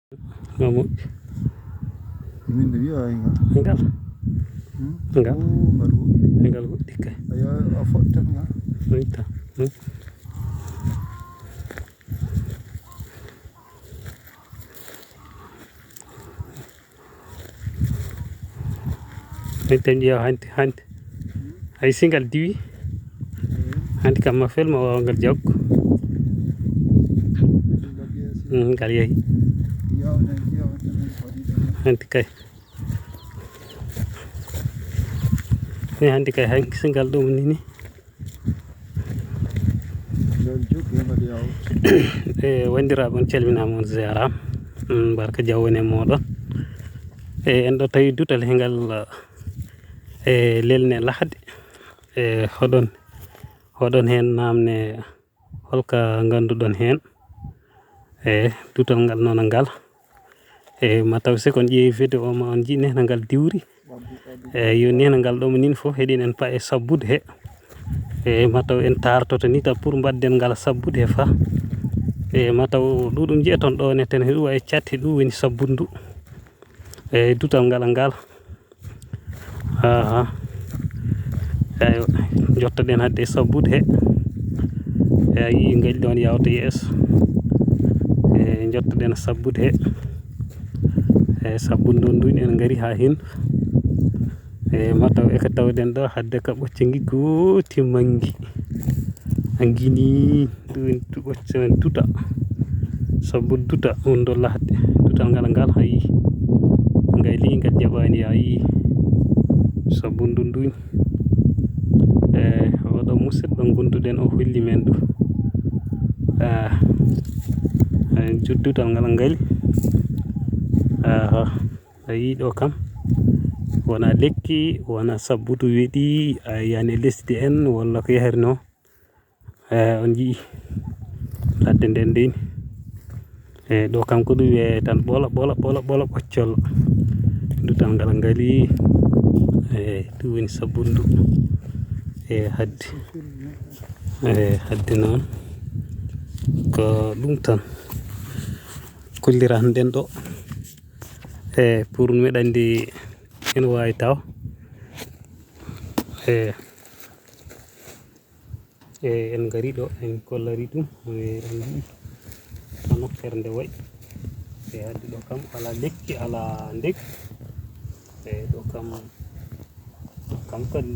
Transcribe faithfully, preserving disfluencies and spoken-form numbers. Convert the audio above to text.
Mamoud. Min de wiya ay ngal. Ngal. Hmm? Ngal. Oh, ngal woɗɗi. Ngal woɗɗi kay. Ayo, a foɗtan ngal. Wonta. Hmm? Min tan ƴeewa hanti, hanti. Hay si ngal diwi. Hanti kam ma fel ma waawa ngal jaggu. Hmm, ngal yehi. Hanti kay. Ni hanti kay hanki si ngal ɗum ni ni. E wanndiraaɓe, on calminaama, on ziyaaraama. Mm, barka jawwone mooɗon. E en ɗo tawi dutal he ngal, e lelne lahde. E hoɗon, hoɗon heen naamne holka ngannduɗon heen? E dutal ngal noon ngal. E ma taw si kon ƴeewi video o ma on nji nehna ngal diwri. E yo nehna ngal ɗo mo nin fof heɗin en pa e sabbude he. E ma taw en tartoto ni ta pour mbaɗden ngal sabbude he fa. E ma taw ɗuɗum jiya ton ɗo ne ten heɗu e catti ɗum woni sabbude ndu. E dutal ngal ngal. Aha. Eyo, jottoɗen hadde sabbude he. E a yii ngal ɗon yawta yeeso. E jottoɗen sabbude he. E sabbude ndun ndun en ngari ha hin. E ma taw e ka tawden ɗo hadde ka ɓocce ngi gooti mangi. A ngi ni. Ɗum en tu-, ɓocce men duta. Sabu duta on ɗo lahde. Dutal ngal ngal hayi. Ngay li ngal jaɓani a yii. Sabu ndun ndun. E oɗo musidɗo gonduɗen o holli men ɗum. Ah, e dutal ngal ngal. Aha. A yii ɗo kam. Wona lekki, wona sabbutu weɗi, a yani lesdi en, walla ko yahri no. E on njii ladde nden ndin. E ɗo kam ko ɗum wiye tan ɓola, ɓola, ɓola, ɓola ɓoccol. Dutal ngal ngali. E ɗum woni sabbundu. E hadde. E hadde noon. Ko ɗum tan. Kolliran nden ɗo. E pour miɗa anndi ene waawi taw. E E en ngari ɗo, en kollari ɗum, e en nji'i hono fernde wayi. E addi ɗo kam ala lekki, ala ndek. E ɗo kam, ɗo kam kadi